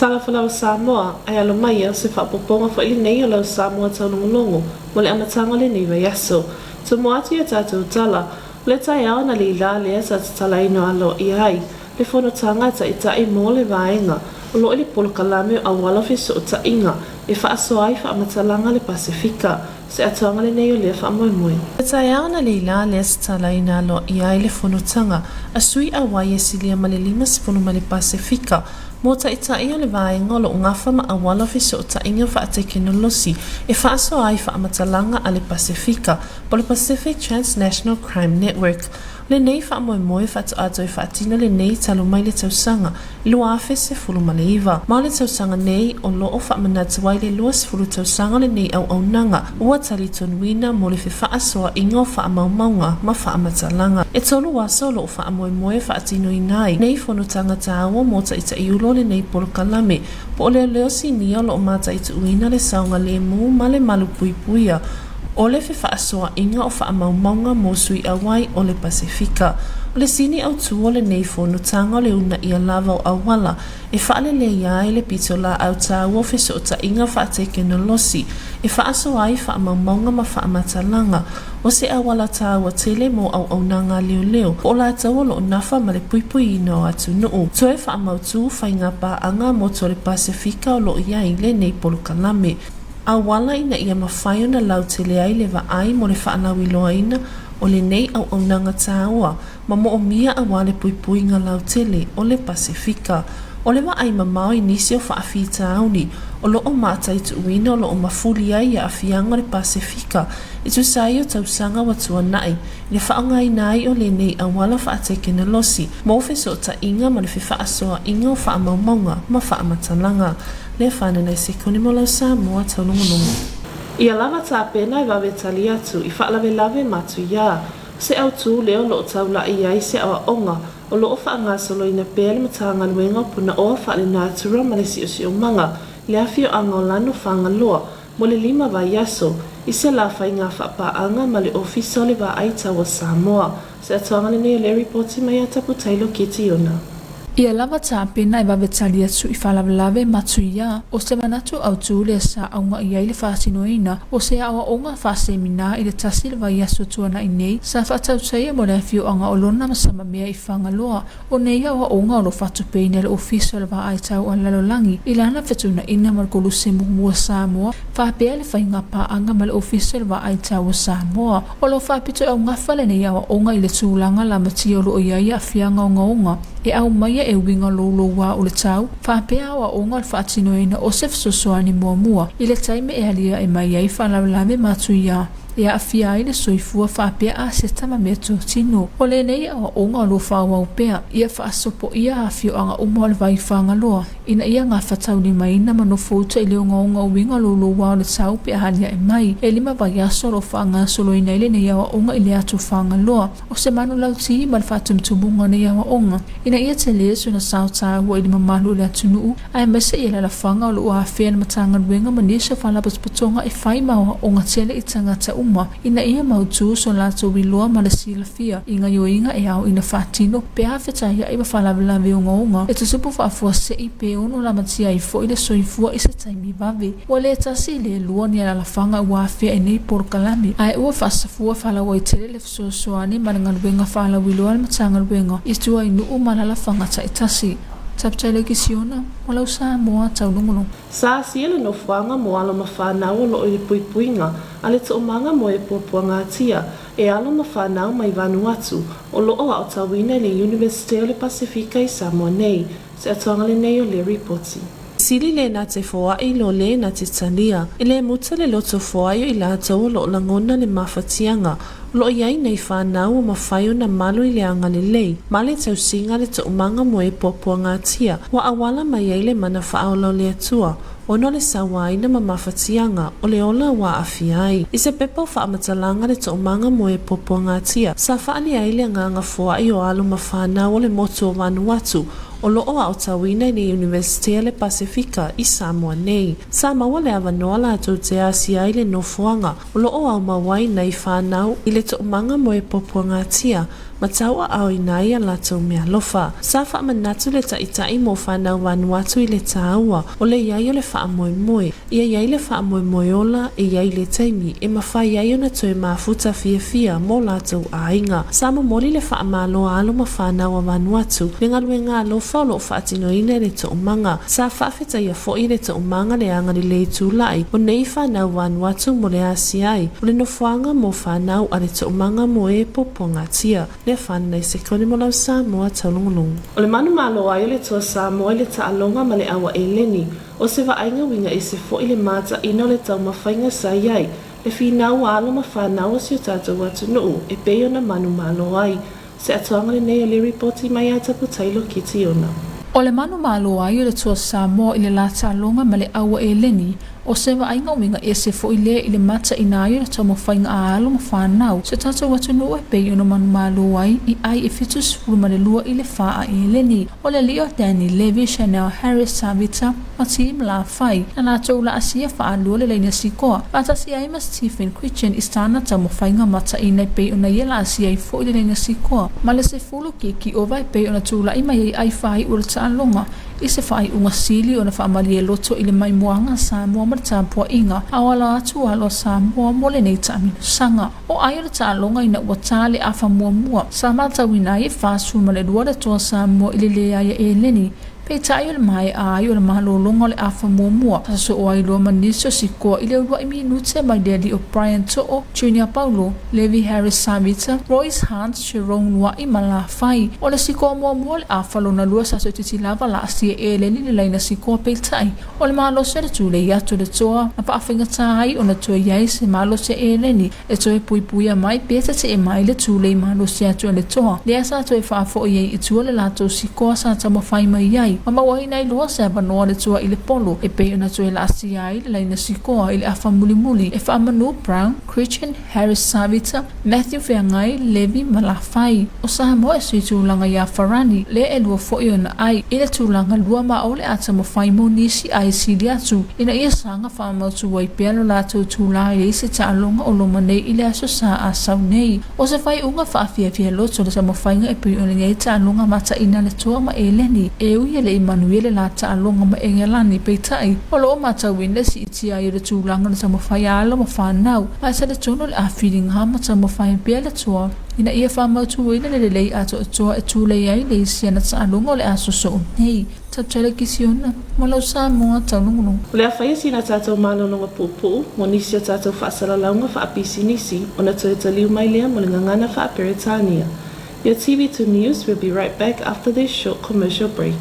Talofa lava Samoa, ae alo mai o se faaopoopoga foi lenei o lau Samoa taulogologo mo le amataga o lenei vaiaso. Tumu atu i a tatou tala, o le taeao analeila lea sa tatalaina aloaia ai le fonotaga a Taitai mo le vaega o lo o i le polokalame o auala o fesootaiga e faasoa ai faamatalaga a le Pasefika. Se atoaga lenei o lea faamoemoe. Le taeao analeila lea sa tatalaina aloaia ai le fonotaga a sui auai e silia ma le 50 mai le Pasefika mo Taitai o le vaega o lo o gafa ma auala o fesootaiga faatekenolosi e faasoa ai faamatalaga a le Pasefika po o le Pacific Transnational Crime Network. Lenei faamoemoe faatoa toe faatino lenei talu mai le tausaga 2019. Ma o le tausaga nei o lo o faamanatu ai le 20 tausaga o lenei auaunaga ua talitonuina mo le fefaasoaʻiga o faamaumauga ma faamatalaga. E tolu aso o lo o faamoemoe e faatinoina ai nei fonotaga taua mo taitaiulu o lenei polokalame po o leoleo sinia o lo o mataituuina le saogalemu ma le malupuipuia o le fefaasoaʻiga o faamaumauga mo sui auai o le Pasefika. O le sini autū o lenei fonotaga o le uunaia lava o auala e faaleleia ai le pitolaau taua o fesootaiga faatekenolosi e faasoa ai faamaumauga ma faamatalaga o se auala taua tele mo auaunaga a leoleo po o latou o lo o nafa ma le puipuiina o atunuu. Toe faamautū faiga paaga mo to le Pasefika o lo o i ai lenei polokalame. Auala ina ia mafai ona lautele ai le vaai mo le faalauiloaina o lenei auaunaga taua ma moomia aua le puipuiga lautele o le Pasefika. O le vaai mamao i nisi o faafitauli o lo o mataituuina o lo o mafuli ai aafiaga o le Pasefika e tusa ai o tausaga ua tuanai i le faaaogaina ai o lenei auala faatekenolosi mo fesootaiga ma le fefaasoaʻiga o faamaumauga ma faamatalaga. Lea whananai sekone mo lau Samoa taulogologo. Ia lava tapena e vave tali atu i faalavelave matuia. Se autū lea o lo o taulaʻi ai se aoaoga o lo o faagasoloina pea le Matagaluega o Punaoa Faalenatura ma le Siosiomaga i le afioaga o Lano Fagaloa mo le lima vaiaso i se lā faiga faapaaga ma le Ofisa o le Vaai Tau o Samoa. Se atoaga lenei o lea ripoti mai a Tapu Taylor Kitiona. Ia lava tapena e vave tali atu i faalavelave matuia o se manatu autū lea sa augaʻi ai le faatinoina o se aoaoga faasemina i le tasi le vaiaso tuanaʻi nei sa faatautaia mo le afioaga o Lona ma Samamea i Fagaloa. O nei aoaoga o lo o faatupeina e le Ofisa o le Vaai Tau a le Lalolagi i lana fetuunaiga ma le Koluse Muamua Samoa faapea le faiga paaga ma le Ofisa o le Vaai Tau o Samoa. O lo o faapitoaugafa lenei aoaoga i le tulaga lamatia o lo o i ai aafiaga ogaoga e aumaia e uiga louloua o le tau, faapea aoaoga o le faatinoina o se fesoasoani muamua i le taimi e aliae mai ai faalavelave matuia e aafia ai le soifua faapea aseta ma meatotino. O lenei aoaoga o lo o faaauau pea ia faasopoia afioaga uma o le vai Fagaloa ina ia gafataulimaina ma nofouta i le ogaoga o uiga louloua o le tau pe a aliae mai. E lima vaiaso o lo o faagasoloina ai lenei aoaoga i le atu Fagaloa o se manulauti ma le faatumutumuga o nei aoaoga ina ia tele sona sao taua i le mamalu o le atunuu aemaise i alalafaga o lo o afea le Matagaluega ma nisi o faalapotopotoga e fai ma aoaoga tele i tagata uma ina ia mautu so latou iloa ma le silafia i gaioiga e ao ina faatino pe a fetaiai ma faalavelave ogaoga e tutupu faafuasei pe ono lamatia ai foi le soifua i se taimi vave. Ua le tasi le lua ni alalafaga ua afea i nei polokalame ae ua faasafua faalauaitele le fesoasoani ma le galuega faalauiloa a le Matagaluega i tua i nuu ma alalafaga taitasi. Taputai Kisiona, mo lau Samoa taulogologo. Sa asia le nofoaga mo alo ma fanau o lo o i le puipuiga a le toomaga mo e puapuagatia e alo ma fanau mai Vanuatu o lo o aotauina i le Iunivesite o le Pasefika i Samoa nei. Se atoaga lenei o le ripoti. Sili le na te foai lo le na te talia. E le muta le loto foai o i latou o lo o lagona le mafatiaga o lo o i ai nei whanau o mawhai o na malu i le agalelei, ma le tausiga le toomaga mo e puapuagatia, ua auala mai ai le mana whaaola o le Atua, ona o le sauaina ma mafatiaga o le ola ua aafia ai. I se pepa o faamatalaga le toomaga mo e puapuagatia, sa faalia ai le agaga foai o alo ma fanau o le motu o Vanuatu o lo o aotauina i le Iunivesite a le Pasefika i Samoa nei. Sa maua le avanoa latou te asia ai le nofoaga o lo o aumau ai nai fanau i le toomaga mo e puapuagatia. ma tauaaoina ai a latou meaalofa. Sa faamanatu le Taitai mo fanau Vanuatu i le tāua o le i ai o le faamoemoe. Ia i ai le faamoemoe ola e i ai le taimi e mafai ai ona toe mafuta fiafia mo latou aiga. Sa momoli le faamalo a alo ma fanau a Vanuatu le galuega alofa o lo o faatinoina e le Toomaga. Sa faafetaia foi e le Toomaga le agalelei tulai o nei fanau Vanuatu mo le asia ai o le nofoaga mo fanau a le Toomaga mo e puapuagatia. Le afaina i sekone mo lau Samoa taulogologo. O le manumalo ai o le Toa Samoa i le taaloga ma le aua eleni, o se vaaiga uiga ese foi le mataina o le taumafaiga sa i ai le finau a alo ma fanau o si o tatou atunuu e pei ona manumalo ai. Se atoaga lenei o le ripoti mai ia Taputailo Kitiona. O le manumalo ai o le Toa Samoa i le la taaloga ma le aua eleni, o se vaaiga uiga ese foi lea i le mataina ai o le taumafaiga a alo ma fanau si o tatou atunuu e pei ona manumalo ai i ai e 72 i le 4 a eleni. O le alii o Danny Levy, Chanel Harris Savita ma Tim Lafai na latou laasia faalua le laina sikoa faatasi ai ma Stephen Christian i sana taumafaiga mataina e pei ona ia laasia ai foi le laina sikoa ma le 10 kikiova e pei ona tula'i mai ai ai faai'u o le taaloga i se faaiuga sili ona faamalie loto i le maimoaga a Samoa ma le tapuaiga a o ala atu alo a Samoa mo lenei taamilosaga. O ai o le taaloga ina ua tā le afa muamua sa matauina ai e 42 le Toa Samoa i le leai a eleni, peitai o le maea ai o le malologa o le afa muamua sa sosoo ai loa ma nisi o sikoa i le uluai minute mai le alii o Brian To'o, Junior Paulo, Levi Harris Savita, Royce Hunt, Jerome Lua'i ma Lafai. O le sikoa muamua o le afa lona lua sa soititi lava laasia e eleni le laina sikoa peitai o le malosi o le tulei atu o le toa na faafaigata ai ona toe i ai se malosi a eleni e toe puipuia mai pe tetee mai le tulei malosi atu a le toa lea sa toe faafo'i ai i tua le latou sikoa sa taumafai mai ai ma mauaina ai loa se avanoa le toa i le polo e pei ona toe laasia ai le laina sikoa i le afa mulimuli e faamanu Brown, Christian, Harris Savita, Matthew Feagai, Levi ma Lafai. O Samoa e sui tulaga iā Farani, lea e lua foi ona ai i le tulaga lua ma o le a taumafai mo nisi ai sili atu ina ia saga faamautu ai pea lo latou tula i le isi taaloga o loma nei i le Aso Sa a sau nei. O se faaiuga faafiafia loto le taumafaiga e pei ona i ai taaloga mataina le toa ma eleni e ui e le i manuia le la taaloga ma Engelani peitai o lo o matauina le siitia ai o le tulaga o le taumafai a alo ma fanau ma e talitonu le afiliga ma taumafai pea le toa ina ia faamautuina le lelei atoatoa e tulei ai le isi ana taaloga o le a sosoo nei. Tautala Kisiona, mo lau Samoa taulogologo. O le a faia sina tatou malologa puupuu mo nisi o tatou faasalalauga faapisinisi ona toe taliu mai lea mo le gagana faa-Peretania. Your TV2 News will be right back after this short commercial break.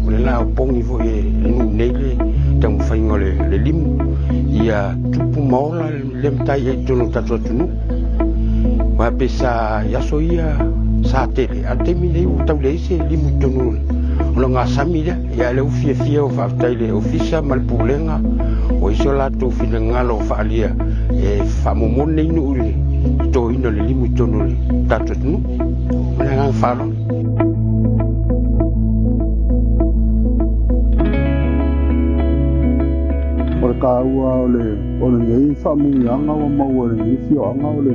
O le la opogi foi e le nuu nei le taumafaiga o le limu ia tupu ma ola le matai ai i totonu o le tatou atunuu. Aua pe sa i aso ia sa tele, a o le taimi lenei ua tau leai se limu i totonu o le ogasami lea. Ia lea ua fiafia ua faafetai i le Ofisa ma le Pulega ua i ai so latou finagalo faaalia e faamomoli nei nuu i le totoina o le limu i totonu o le tatou atunuu. Ma le agaga faaaloalo. O le taua o le o lenei faamanuiaga ua maua e lenei afioaga o le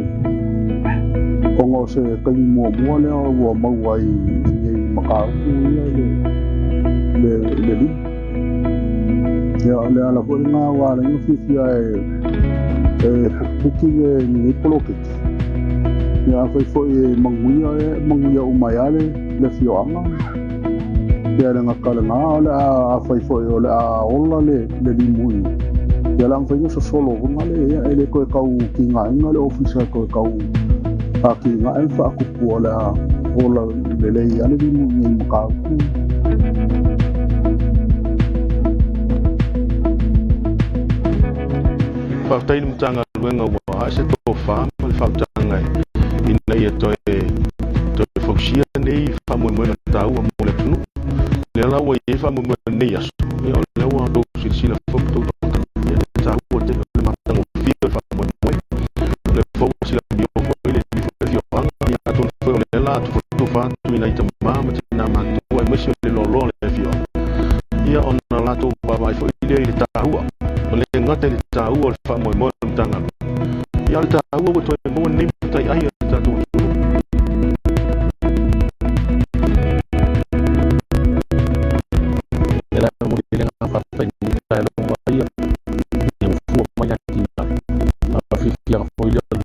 ona o se taimi muamua lea ua maua ai i nei mataupu ia i le i le limu. Ia o le ala foi lena ua ala ai ona fiafia e pukipuki lenei poloketi. Ia afai foi e manuia e manuia uma ai lava le afioaga. Ia le gata o lena o le a afai foi o le a ola le limu i Ia le a mafai ona sosolo foi gale ia e le toe tau tigaina le ofisa e toe tau atigae ma faatupu o le a ola lelei lava le limu i inei i Matautu. Faafetai i le Matagaluega ua ae se tofa ma le faautaga ina ia toe fausia nei faamoemoega taua mo le atunuu. O lea la ua i ai faamoemoe o lenei aso, ia o lea ua outou silasila foi ma outou tautala, ia le taua tele o le matagofie o le faamoemoe. O lea foi ua silamio foi le alii foi o le afioaga, ia atonu foi o lea la a tufatufa atu i nai tama ma tina matutua aemaise o le loaloa o le afioaga, ia ona latou vaavaai foi lea i le taua, e le gata i le taua o le faamoemoe o le Matagaluega, ia a o le taua ua toe maua lenei mataiai a le tatou atunuu. E la momoli ai le agaga faafetai i lenei taeao ua vaaia ina ua fua mai atinae a o le fiafiaga foi lea o le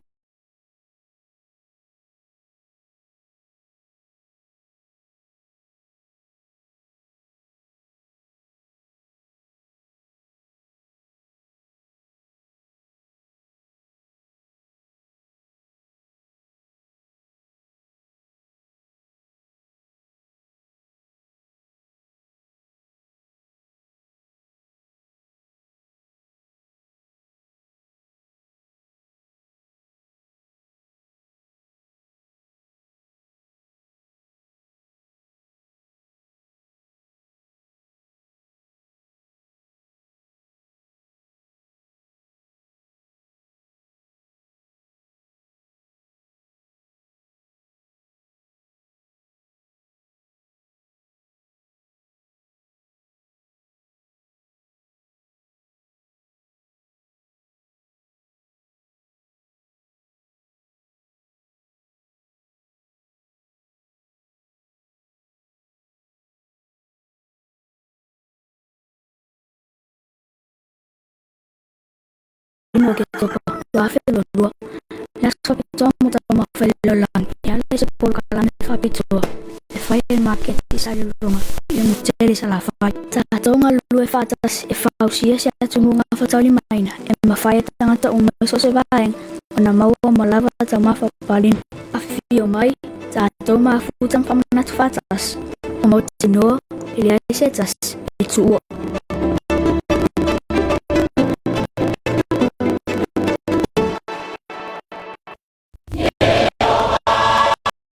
Oketopa 2022, le aso faapitoa mo taumafa i le lalolagi e ala i se polokalame faapitoa e fai e le maketi sa Salelologa i le motu tele i Salafai. Tatou galulue faatasi e fausia se atunuu gafataulimaina e mafai e tagata uma i so o se vaega ona maua ma lava taumafa paleni. Afifio mai, tatou mafuta ma faamanatu faatasi, ua mautinoa e leai se tasi e tuua.